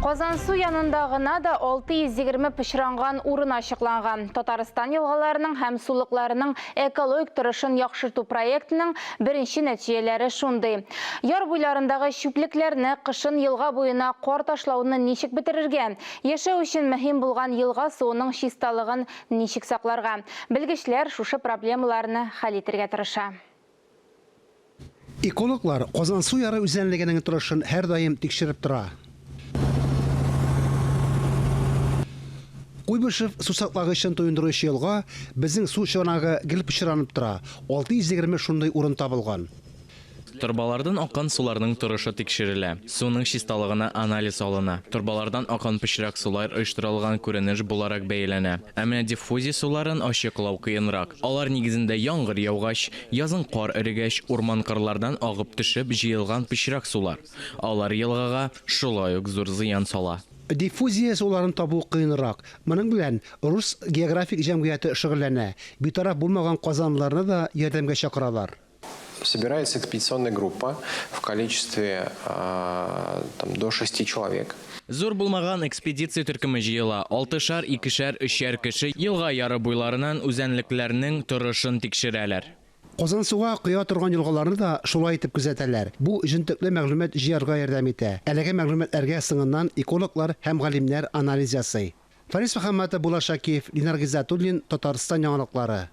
Казансу янында гына да 620 пычранган урын ачыкланган. Татарстан елгаларының һәм сулыкларының экологик торышын яхшырту проектының беренче нәтиҗәләре шундый. Яр буйларындагы чүплекләрне, кышын елга буена кар ташлауны ничек бетерергә? Яшәү өчен мөһим булган елга суының чисталыгын ничек сакларга? Белгечләр шушы проблемаларны хәл итергә тырыша. Экологлар Казансу яры үзәнлегенең торышын һәрдаим тикшереп тора. Куйбышев сусаклагычын туендыручы елга, безнең су чыганагы гел пычранып тора, 620 шундый урын табылган. Торбалардан аккан суларның торышы тикшерелә, суның чисталыгына анализ алына. Торбалардан аккан пычрак сулар оештырылган күренеш буларак бәяләнә. Ә менә диффузия суларын ачыклау кыенрак. Алар нигезендә яңгыр яугач, язын кар эрегәч, урман-кырлардан агып төшеп җыелган пычрак сулар. Алар елгага шулай ук зур зыян сала. Диффузия суларын табу кыенрак. Моның белән Рус географик җәмгыяте шөгыльләнә. Битараф булмаган казанлыларны да ярдәмгә чакыралар. Собирается экспедиционная группа в количестве там, до 6 человек. Зур булмаган экспедиция төркеме җыела. Алтышар, икешәр, өчәр кеше елга яры буйларынан үзәнлекләрнең торышын тикшерәләр. Казансуга коя торган елгаларны да шулай итеп күзәтәләр. Бу җентекле мәгълүмат җыярга ярдәм итә. Әлеге мәгълүматларга соңыннан экологлар һәм галимнәр анализ ясый. Фарис Мөхәммәтов, Булат Шакиев, Ленар Гыйззәтуллин, Татарстан яңалыклары.